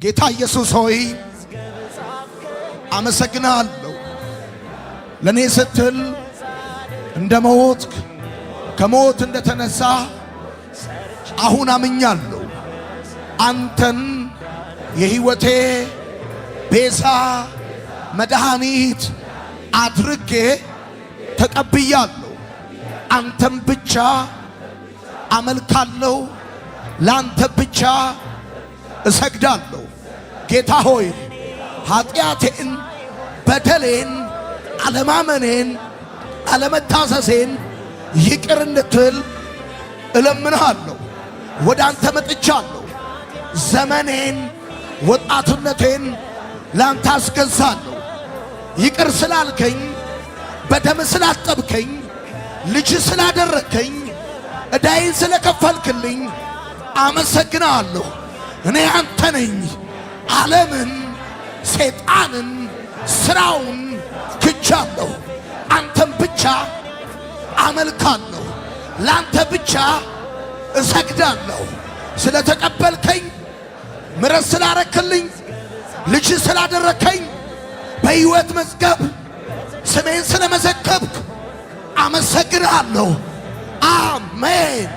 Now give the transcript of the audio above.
ጌታ ኢየሱስ ሆይ፣ አመሰግንሃለሁ። ለእኔ ስትል እንደ ሞትክ፣ ከሞት እንደተነሳህ አሁን አምኛለሁ። አንተን የሕይወቴ ቤዛ፣ መድኃኒት አድርጌ ተቀብያለሁ። አንተን ብቻ አመልካለሁ፣ ለአንተ ብቻ እሰግዳለሁ። ጌታ ሆይ፣ ኃጢአቴን፣ በደሌን፣ አለማመኔን፣ አለመታዘዜን ይቅር እንድትል እለምንሃለሁ። ወደ አንተ መጥቻለሁ። ዘመኔን፣ ወጣትነቴን ላንተ አስገዛለሁ። ይቅር ስላልከኝ፣ በደም ስላጠብከኝ፣ ልጅ ስላደረግከኝ፣ ዕዳዬን ስለከፈልክልኝ አመሰግናለሁ። እኔ ያንተ ነኝ። ዓለምን፣ ሰይጣንን፣ ስራውን ክጃለሁ። አንተን ብቻ አመልካለሁ። ላንተ ብቻ እሰግዳለሁ። ስለተቀበልከኝ፣ ምሕረት ስላረክልኝ፣ ልጅ ስላደረከኝ፣ በሕይወት መዝገብ ስሜን ስለመዘገብክ አመሰግንሃለሁ። አሜን።